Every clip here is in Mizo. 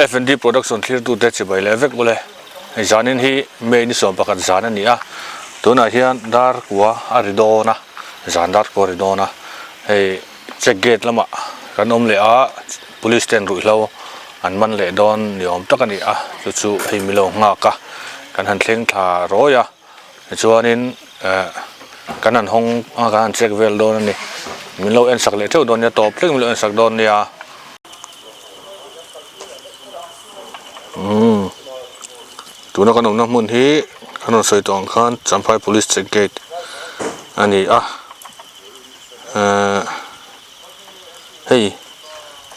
F&D Production thlirtute chibai leh vek ule. Hei zanin hi May ni 11 zan a ni a, tunah hian dar kua a ri dawn a, zan dar kua a ri dawn a, hei check gate lamah kan awm leh a, police ten ruihhlo an man leh dawn ni awm tak a ni a, chu chu hei milo nghak a, kan han thleng thla rawi a. Tichuanin eh kan han hawng a kan han check vel dawn a ni. Min lo en sak leh theuh dawn nia tawp thleng min lo en sak dawn nia. Umm tuna kan awmna hmun hi kan rawn sawi tawh ang khan Champhai Police Check Gate a ni a eh hei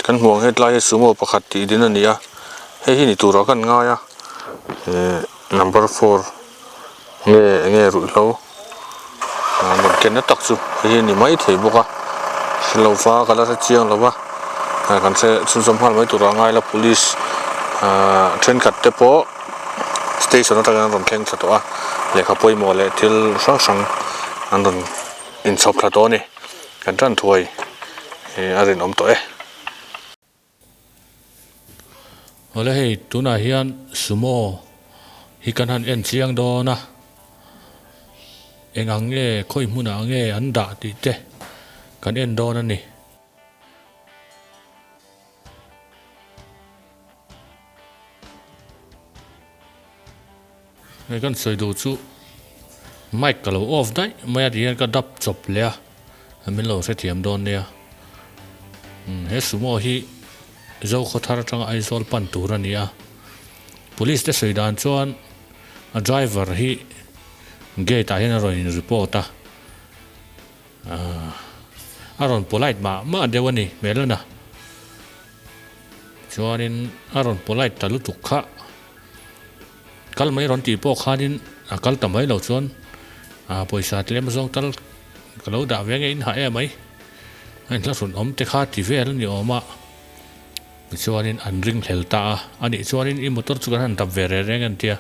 kan hmuh ang hetlai hi sumo pakhat tih din a ni a hei hi ni turah kan ngai a eh number four. Nge enge ruihhlo an rawn ken na tak chu hei hi a ni mai thei bawk a hre lo va ka la hre chiang lo va kan hre chhunzawm nghal mai turah a ngai la police ahh thenkhat te pawh station atangin an rawn thleng thla tawh a lehkha pawimawh leh thil hrang hrang an rawn inchhawp thla tawh a ni kan tan thuai a rinawm tawh e. Awle hei tunah hian sumo hi kan han en chiang dawn a, eng ang nge khawi hmunah nge an dah tih te kan en dawn a ni. Hei kan sawi duh chu mic ka lo off daih mai a ti hian ka dap chawp leh a min lo hrethiam dawn nia he sumo hi Zokhawthar atanga Aizawl pan tur a ni a police te sawi dan chuan a driver hi gate ah hian a rawn in report a a rawn polite mah mah deuh a ni hmel a na chuanin a rawn polite ta lutuk kha. Kal mai rawn tih pawh khanin a kal ta mai lo chuan a pawisa tlem zawng tal ka lo dah ve nge in hah em mai a inhla hrun awm te kha ti vel a ni awm a tichuanin an ring hlel ta a anih chuanin i motor chu kan han dap ve reng reng an tia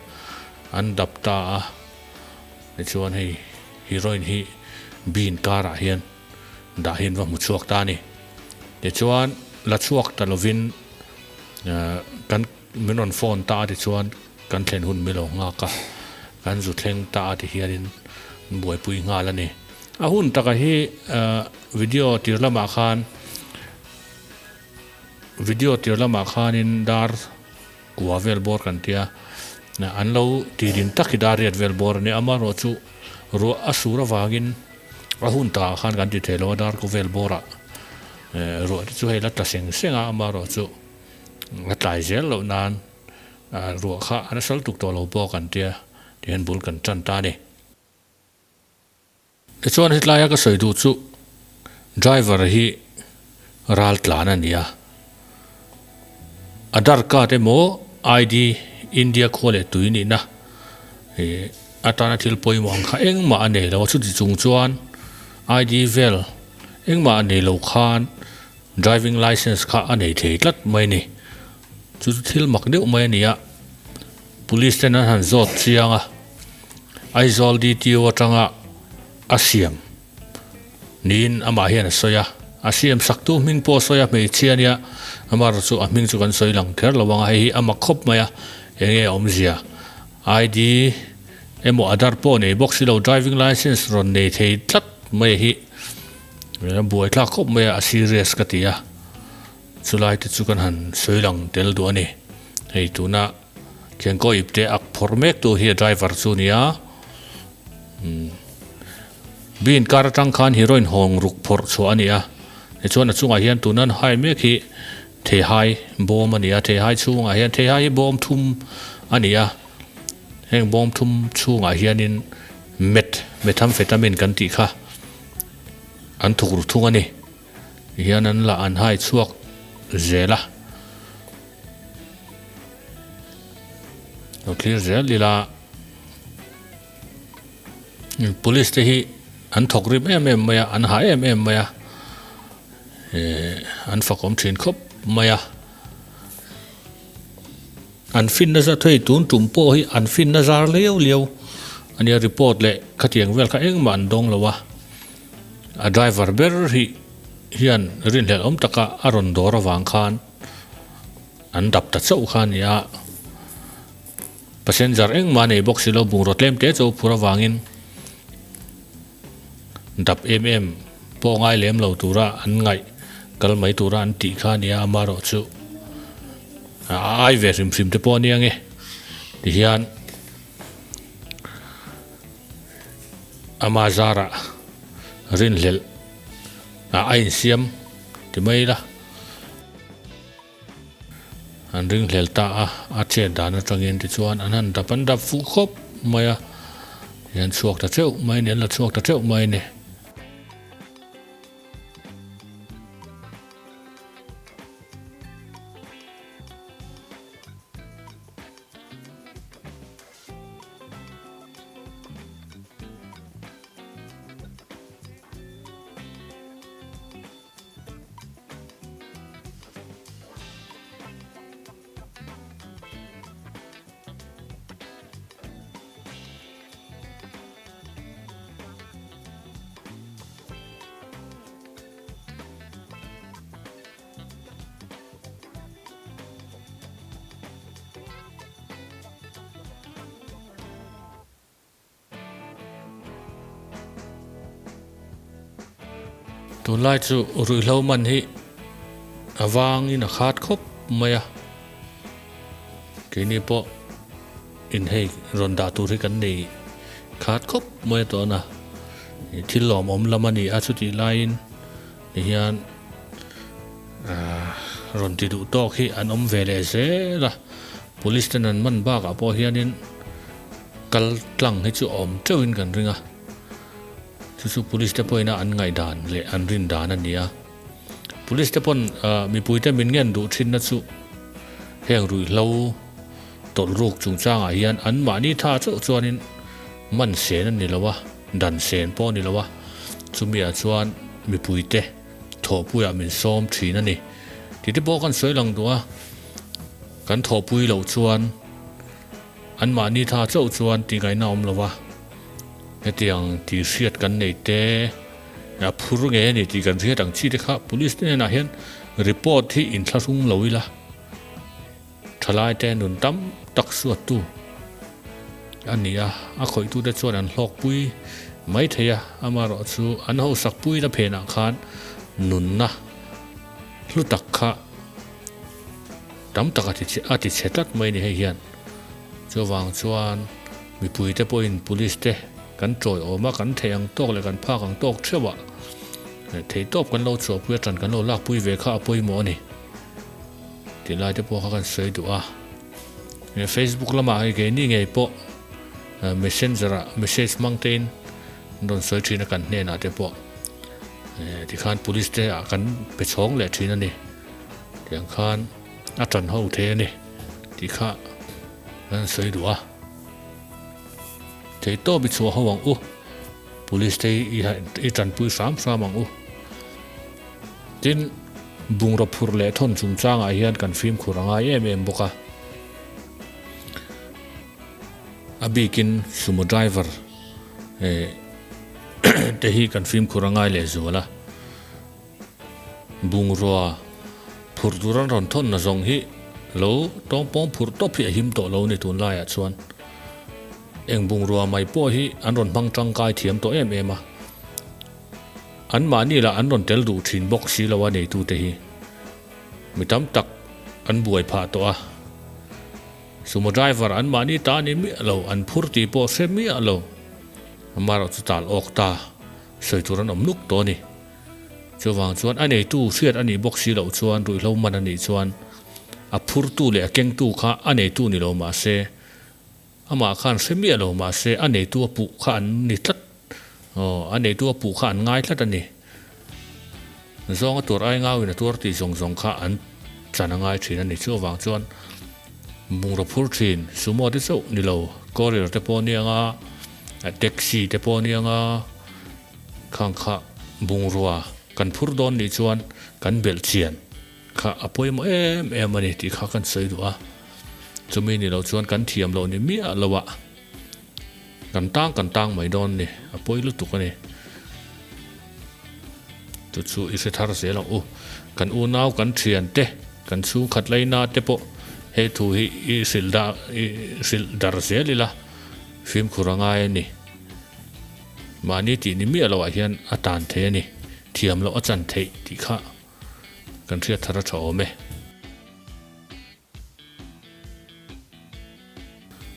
an dap ta a tichuan hei heroine hi bin karah hian dah hian va hmu chhuak ta a ni tichuan la chhuak ta lovin kan. Min rawn phone ta a tichuan kan thlen hun milo nghak a, kan zu thleng ta a ti hianin buaipui nghal a ni. A hun taka hi video tir lamah khan video tir lamah khanin dar kua vel bawr kan tia, an lo ti din tak hi dar riat vel bawr a nia, amaherawh chu ruah a sur avangin a hun takah khan kan ti thei lo a, dar kaw vel bawrah ruah te chu hei la tla seng seng a, amaherawh chu. A tlai zel loh nan ruah kha a nasal tuk tawh lo bawk an tia tihian bul kan tan ta a ni. Tichuan hetlaia ka sawi duh chu driver hi ral tlan a ni a, Aadhaar card emaw ID India khua leh tui nihna atana thil pawimawh ang kha engmah a nei lo a, chuti chung chuan ID vel engmah a nei lo khan Driving licence kha a nei thei tlat mai a ni. Chu chu thil mak deuh mai a ni a, Police ten an han zawt chiang a, Aizawl DTO atanga a siam niin amah hian a sawi a, a siam saktu hming pawh a sawi a, hmeichhia nia, amaherawhchu chu a hming chu kan sawi lang kher lo ang a, hei hi a mak khawp mai a, eng nge a awmzia? ID emaw Aadhaar pawh nei bawk si lo, driving licence rawn nei thei tlat mai hi. A buai thlak khawp mai a, a serious ka ti a, chulai te chu kan han sawi lang tel duh a ni. Hei tuna Kengkaw ip te ak phawrh mek tu hi a driver chu a ni a, umm bin car atang khan heroine hawng ruk phawrh chhuah a ni a, tichuan a chungah hian tuna an hai mek hi theihai bawm a ni a, theihai chhungah hian theihai hi bawm thum a ni a, heng bawm thum chhungah hianin meth methamphetamine kan tih kha. An thuk ru thung a ni. Tihian an la an hai chhuak zel a. Lo thlir zel ila Police te hi an thawk rim em em mai a, an ha em em mai a, eh an fakawm thin khawp mai a. An finna zat hei tun tum pawh hi an finna zar liau liau a nia report leh khatiang vel kha engmah an dawng lo a, a driver ber hi hian rinhlelh awm taka a rawn dawr avang khan. an dap ta chauh kha a ni a. Passenger engmah nei bawk si lo bungraw tlem te chu phur avangin dap em em pawh ngai lem lo tura an ngaih kal mai tura an tih kha a ni a, amaherawhchu a ai ve hrim hrim te pawh a nia nge tihian ama zarah rinhlelh a insiam ti mai ila. An ringhlel ta a, a chet dan atangin tichuan an han dap an dap fuh khawp mai a, an chhuak ta teuh mai a ni, an la chhuak ta teuh mai a ni. Tunlai chu ruihhlo man hi a vangin a khat khawp mai a, keini pawh in hei rawn dah tur hi kan nei khat khawp mai a tawh a na, thil lawmawm lam a ni a chutih laiin tihian ahh rawn ti duh tawk hi an awm ve leh zel a, police ten an man bakah pawh hianin. Kal tlang hi chu a awm teuhin kan ring a, chu chu police te pawhin a an ngaihdan leh an rin dan a ni a. Police te pawn mipuite min ngen duh thinna chu heng ruihhlo tawlh ruk chungchangah hian anmahni tha chauh chuanin man sen a ni lo a, dan sen pawh a ni lo a, chumiah chuan mipuite thawhpuiah min sawm thin a ni. Tih te pawh kan sawi lang duh a, kan thawhpui loh chuan. Anmahni tha chauh chuan tihngaihtna awm lo va, hetiang tih hriat kan nei te, a phur nge a ni tih kan hriat ang chi te kha police te hnenah hian report hi inthlahrung lo ila, thalai te nun tam tak suattu a ni a, a khawihtute chuan an hlawkpui mai thei a, amaherawhchu an hosakpuina phenah khan nunna hlu tak kha Tam tak a ti a ti chhe tlat mai ni hei hian. Chuvang chuan mipui te pawhin police te kan tawiawm a, kan theih ang tawk leh kan phak ang tawk theuh ah theih tawp kan lo chhuahpui a, tan kan lo lakpui ve kha a pawimawh a ni tih lai te pawh kha kan sawi duh a. Facebook lamah hei keini ngei pawh messenger ah message hmang tein an rawn sawi thin a kan hnenah te pawh tikhan police te ah kan pe chhawng leh thin a ni. Tiang khan a tan ho thei a ni tih kha kan sawi duh a. Theihtawp i chhuah ho ang u, Police te hi i tanpui hram hram ang u. Tin, bungraw phurh leh thawn chungchangah hian kan fimkhur a ngai em em bawk a. A bikin sumo driver te hi kan fimkhur a ngai lehzual a. Bungrua phurh tur an rawn thawn na zawng hi lo tawngpawng phurh tawp hi a him tawh lo ni tunlaiah chuan. Eng bungrua mai pawh hi an rawn hmang tangkai thiam tawh em em a. An mahni lah an rawn tel duh thin bawk si lo a neitute hi. Mi tam tak an buai phah tawh a. Sumo driver an mahni ta ni miah lo, an phur tih pawh hre miah lo. Amaherawh chu tal awk ta sawi tur an awm nuk tawh a ni. Chuvang chuan a neitu hriat a nih bawk si loh chuan ruihhlo man a nih chuan a phurtu leh a kengtu kha a neitu ni lo mah se, amah khan hre miah lo mah se a neitu a puh kha an ni tlat, aw a neitu a puh kha an ngai tlat a ni. Zawnga tuar ai ngauin a tuar tih zawng zawng kha an chan a ngai thin a ni. Chuvang chuan bungraw phur thin sumo te chauh ni lo, courier te pawh a ni ang a, taxi te pawh a ni ang a, Khang kha bungrua kan phur dawn nih chuan kan belh chian kha a pawimawh em em a ni tih kha kan sawi duh a, chumi ni lo chuan kan thiam loh ni miah lo ah kan tang kan tang mai dawn ni, a pawi lutuk a ni. Chu chu i hre thar zel ang u, kan unau kan thian te. Kan chhungkhat laina te pawh he thu hi i hrilh dah i hrilh dar zel ila fimkhur a ngai a ni. Mahni tih ni miah loh ah hian a tan thei a ni. Thiam loh a chan theih tih kha kan hriat thar a tha awm e.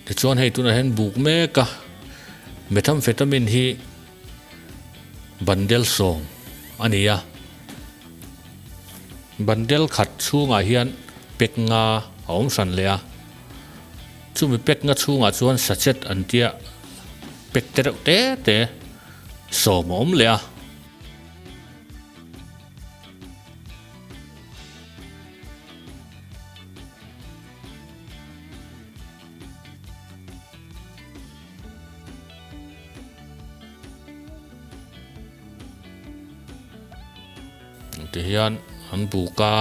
Tichuan hei tunah hian buk mek a, methamphetamine hi bandel sawm a ni a, bandel khat chhungah hian pack nga a awm hran leh a, chumi pack nga chhungah chuan sachet an tia pack te reuh te te sawm a awm leh a. Ti hian an buk a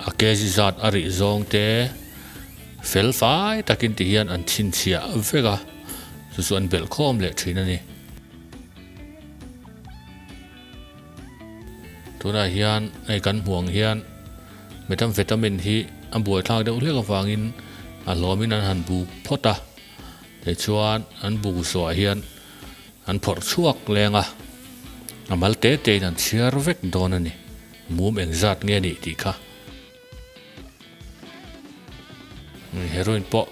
a kg zat a rih zawng te fel fai takin ti hian an chhinchhiah vek a chu chu an belh khawm leh thin a ni. Tunah hian hei kan hmuh ang hian methamphetamine hi a buaithlak deuh hlek avangin a hlawmin an han buk phawt a, tichuan an buk zawhah hian an phawrh chhuak leng a, a mal te te in an chhiar vek dawn a ni, mum engzat nge nih tih kha. Heroin pawh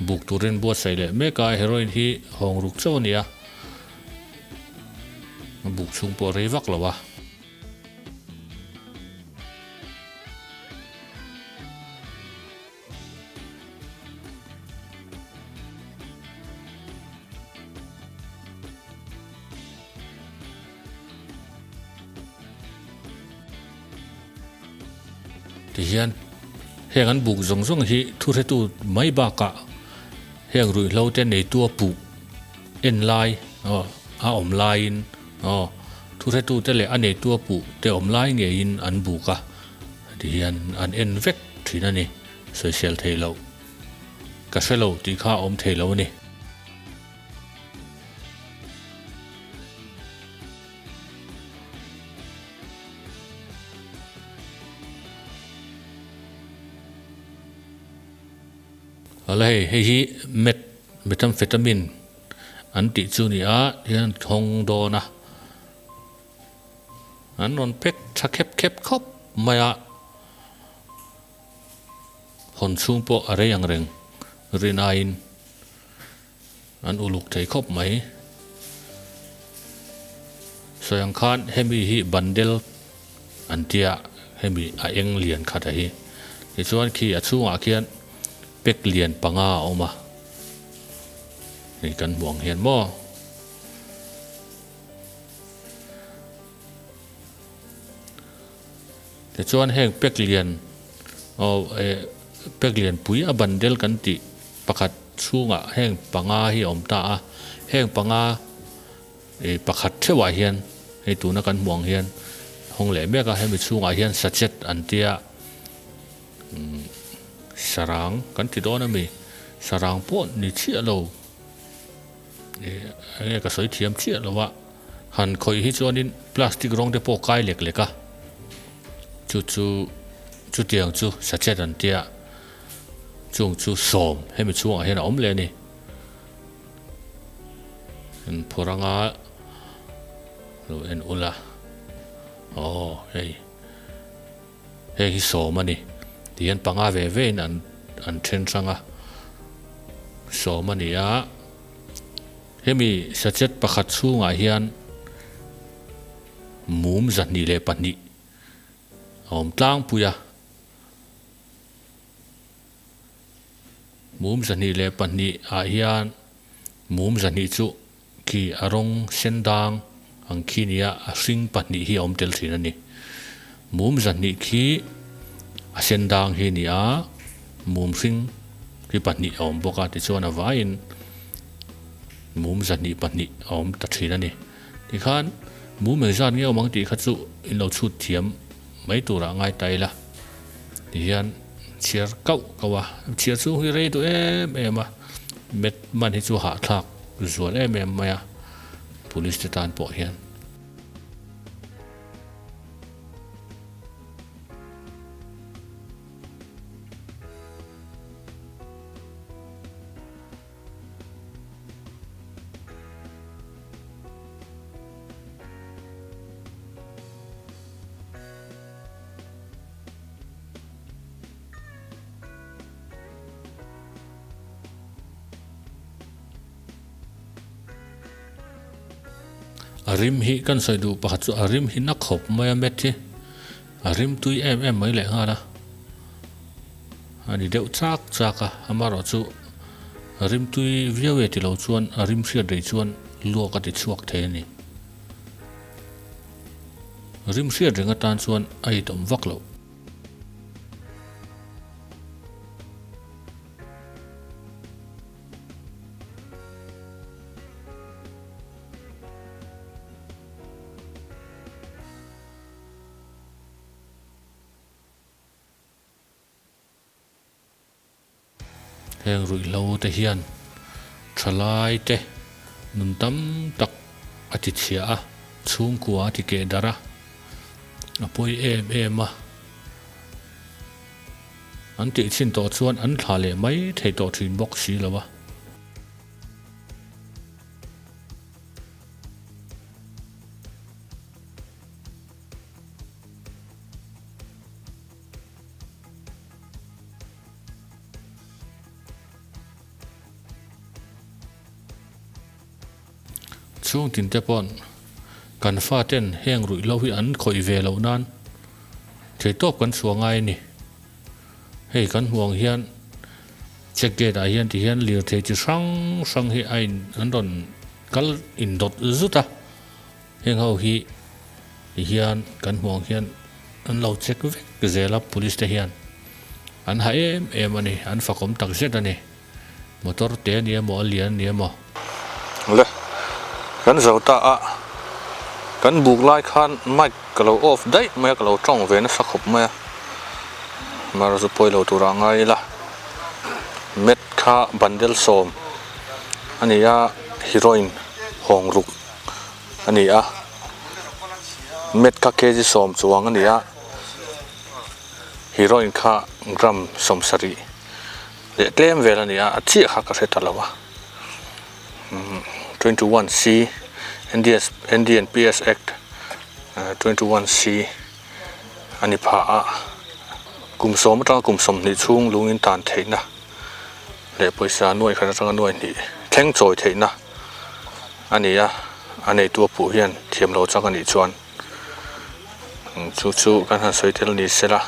buk turin buatsaih leh mek a, heroin hi hawng ruk chauh a ni a, a buk chhung pawh a rei vak lo a. Tihian heng an buk zawng zawng hi thuhretu mai bakah heng ruihhlo te neitu a puh en lai aw a awm laiin aw thuhretu te leh a neitu a puh te awm lai ngeiin an buk a tihian an en vek thin a ni sawisel theih loh ka hre lo tih kha a awm thei lo a ni. Ala hei hei hi met methamphetamine an tih chu ni a hian thawng dawn a an rawn pack tha khep khep khawp mai a hawn chhung pawh a rei ang reng rin aiin. An uluk thei khawp mai. Sawi ang khan hemi hi bandel an tia hemi a eng lian khat a hi. Tichuan khi a chhungah khian pack lian panga a awm a. Hei kan hmuh ang hian maw. Tichuan heng pack lian aw eh pack lian pui a bandel kan tih pakhat chhungah heng panga hi a awm ta a, heng panga ih pakhat theuhah hian hei tuna kan hmuh ang hian hawng leh mek a, hemi chhungah hian sachet an tia umm sarang kan ti dawn a mi, sarang pawh ni chiah lo ih enge ka sawi thiam chiah lo a. Han khawih hi chuanin plastic rawng te pawh kai lek lek a, chu chu chutiang chu sachet an tia, chung chu sawm hemi chhungah hian a awm leh a ni. An phawrh anga lo en ula, aw hei heng hi sawm a ni tihian panga ve ve in an an then hrang a, sawm a ni a. Hemi sachet pakhat chhungah hian mum 202 a awm tlangpui a. Mum 202 ah hian mum 200 chu khi a rawng sen dang ang khi nia a hring pahnih hi a awm tel thin a ni. Mum 200 khi a sen dang hi a ni a, mum hring hi pahnih a awm bawk a tichuan a vaiin mum 202 a awm ta thin a ni. Tikhan mum engzat nge awm ang tih kha chu in lo chhut thiam mai turah ngai ta ila tihian chhiar kauh kauh a, chhiar chhung hi rei duh em em a, met man hi chu hahthlak zual em em mai a police te tan pawh hian. A rim hi kan sawi duh pakhat chu a rim hi na khawp mai a met hi a rim tui em em mai leh nghal a a ni deuh chak chak a amaherawh chu rim tui viau e tilo chuan a rim hriat rei chuan luak a ti chhuak thei a ni. Rim hriat reng atan chuan a itawm vak loh. Heng ruihhlo te hian thalai te nun tam tak a ti chhia a, chhungkua a ti keh darh a, a pawi em em a. An tih chhin tawh chuan an thla leh mai thei tawh thin bawk si lo a. Chhung tin te paw'n kan faten heng ruihhlo hi an khawih ve loh nan theihtawp kan chhuah ngai a ni. Hei kan hmuh ang hian check gate ah hian ti hian lirthei chi hrang hrang hi a in an rawn kal indawt zut a, heng ho hi ti hian kan hmuh ang hian an lo check vek zel a police te hian an ha em em a ni an fakawm tak zet a ni. Motor te a ni emaw a lian a ni emaw. Le, kan zo ta a, kan buk lai khan mic ka lo off daih mai a, ka lo tawng ve nasa khawp mai a, mar chu pawi lo turah ngai ila, mat kha bundle sawm a ni a, heroin hawng ruk a ni a, mat kha kg sawm chuang a ni a, heroin kha gram 70. Leh tlem vel a ni a, a chiah kha ka hre ta lo a. 21 C NDS NDNPS Act 21 C a ni pha a, kum sawm atanga kum 20 chhung lungin tan theihna leh pawisa nuai khat atanga nuai hnih thleng chawi theihna a ni a, a neitu a puh hian thiam lo chak a nih chuan chu chu kan han sawi tel ni sela.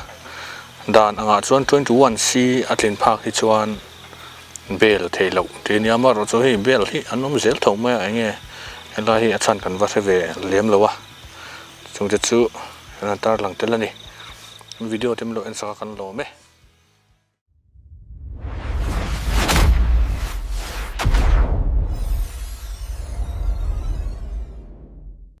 Dan angah chuan 21 C a tlin phak hi chuan bail theih loh tih a nia, amaherawh chu hei bail hi an awm zel tho mai a, eng nge helai hi a chhan kan va hre ve lem lo a, chungte chu kan han tarlang tel a ni. Video te min lo en sak a kan lawm e.